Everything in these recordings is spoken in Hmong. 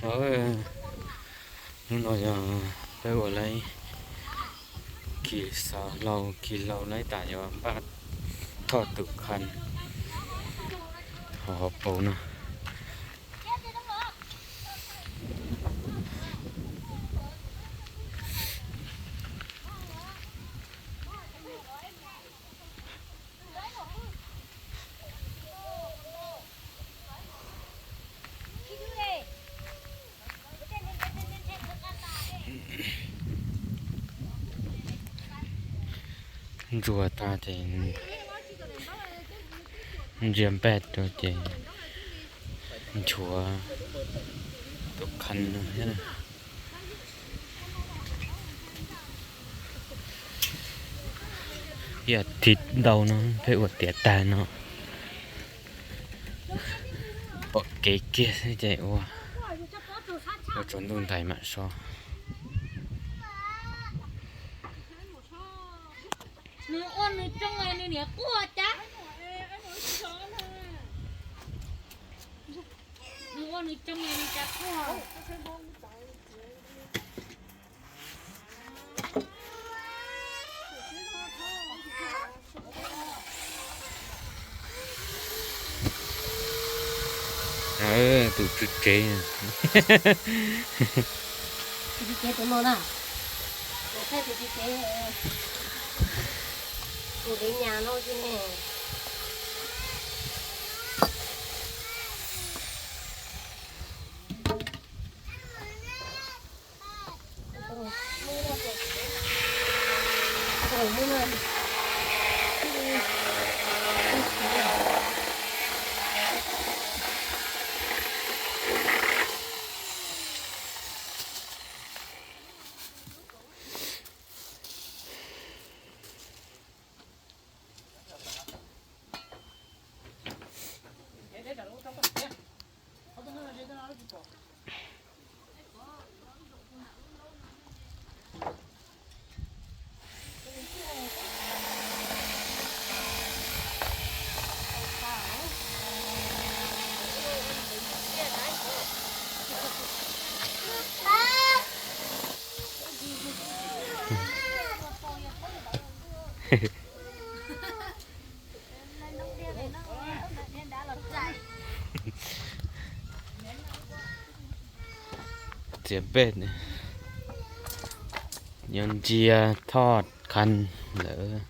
Hnub no yog peb ua laib kis xav hlau kis hlau laib tas yuav npaj thoj tus khanh hauv hauv paus no. Ntsuag tag ces ntsia npaj rau ces nchuav tus khanh no thiab. Ib as thiv ntau no peb ua tiav tag no, pom kev kiag xwb ces ua, ua tsaus ntuj ntais mam so. Nws ua nws tsoo nws niam quaj cas. Nws ua nws tsoo nws cas quaj. Tus tswv tsev, tus tswv tsev tus no na, tus tswv tsev, tus dev nyas no xwb ne. Txiav npej, nyob ntsia thoj khanh lawm.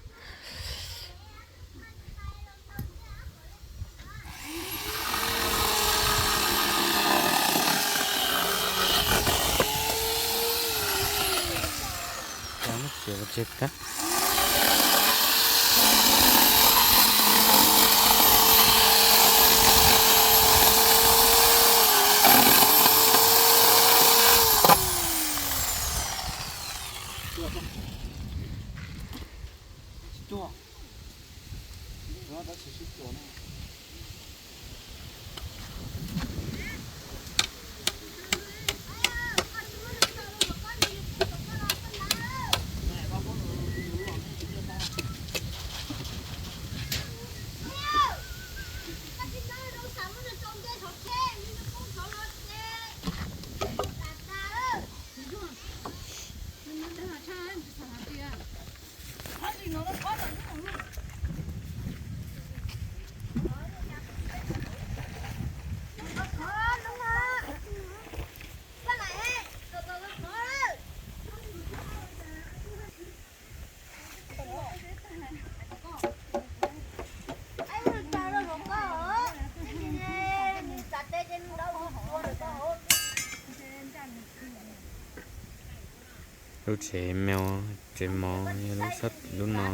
Lub tsev mov, tsev mov yog lub sab lub no,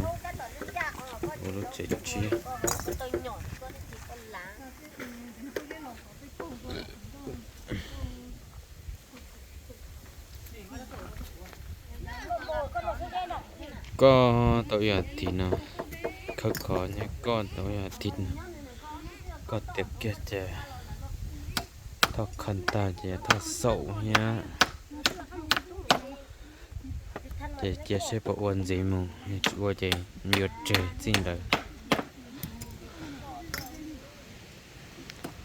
ua lub tsev tshiab. Koj tau ib as thiv no, khawb khov nyab koj tau ib as thiv no, koj tiav kiag ces thoj khanh tag ces thoj xaum thiab. Ces cia seb puas ua ntxiv mus, yog tsis ua ces yuav tseg txij ntawd.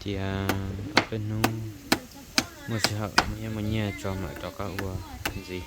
Cia peb hnub Muaj sij hawm muaj nyiaj muaj nyiaj tso mam rov qab ua ntxiv.